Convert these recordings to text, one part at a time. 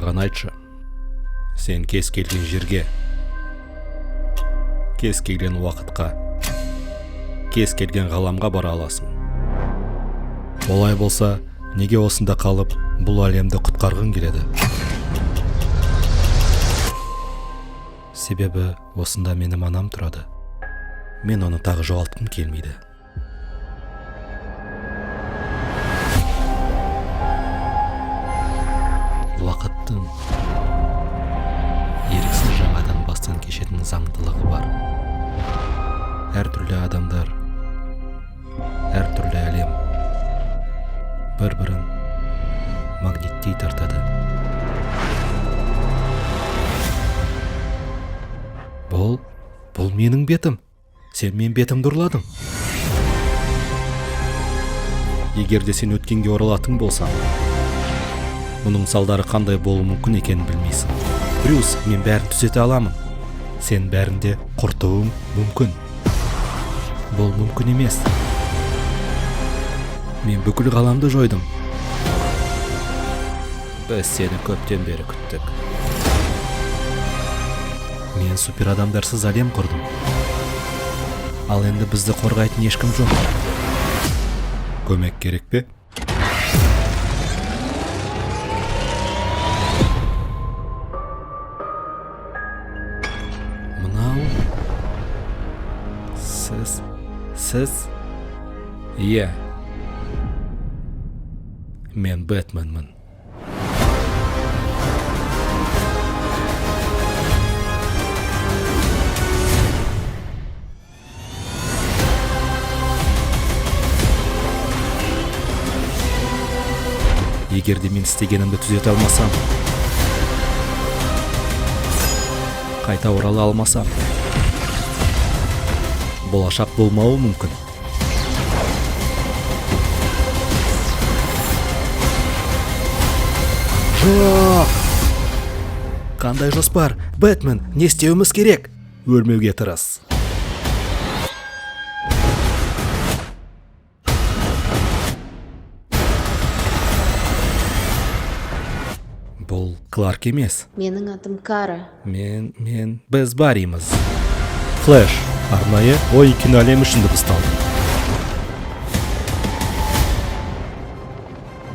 Маған айтшы, сен кез келген жерге, кез келген уақытқа, кез келген ғаламға бара аласың. Олай болса, неге осында қалып, бұл әлемді құтқарғың келеді? Себебі осында менің анам тұрады. Мен оны тағы жоғалтқым келмейді. Уақыттың еріксіз жаңадан бастан кешетін заңдылығы бар. Әртүрлі адамдар, әртүрлі әлем бір-бірін магниттей тартады. Бұл менің бетім. Сен мен бетімді ұрладың. Егер де сен өткенге оралатын болсаң, мұның салдары қандай болуы мүмкін екенін білмейсің. Брюс, мен бәрін түзете аламын. Сен бәрін де құртуың мүмкін. Бұл мүмкін емес. Мен бүкіл ғаламды жойдым. Біз сені көптен бері күттік. Мен супер адамдарсыз әлем құрдым. Ал енді бізді қорғайтын ешкім жоқ. Көмек керек пе? Мынау сіз иә, мен Бэтменмін. Егер де мен істегенімді түзете алмасам, қайта орала алмасам, болашақ болмауы мүмкін. Жоқ! Қандай жоспар? Бэтмен, не істеуіміз керек? Өлмеуге тырыс. Бұл Кларк емес. Менің атым Кара. Біз Барримыз. Флэш арнайы ой киноәлем үшін дыбысталды.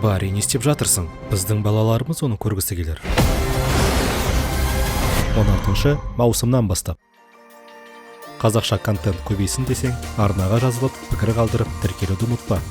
Барри, не істеп жатырсың? Біздің балаларымыз оны көргісі келер. 16 маусымнан бастап. Қазақша контент көбейсін десең, арнаға жазылып, пікір қалдырып, тіркелуді ұмытпа.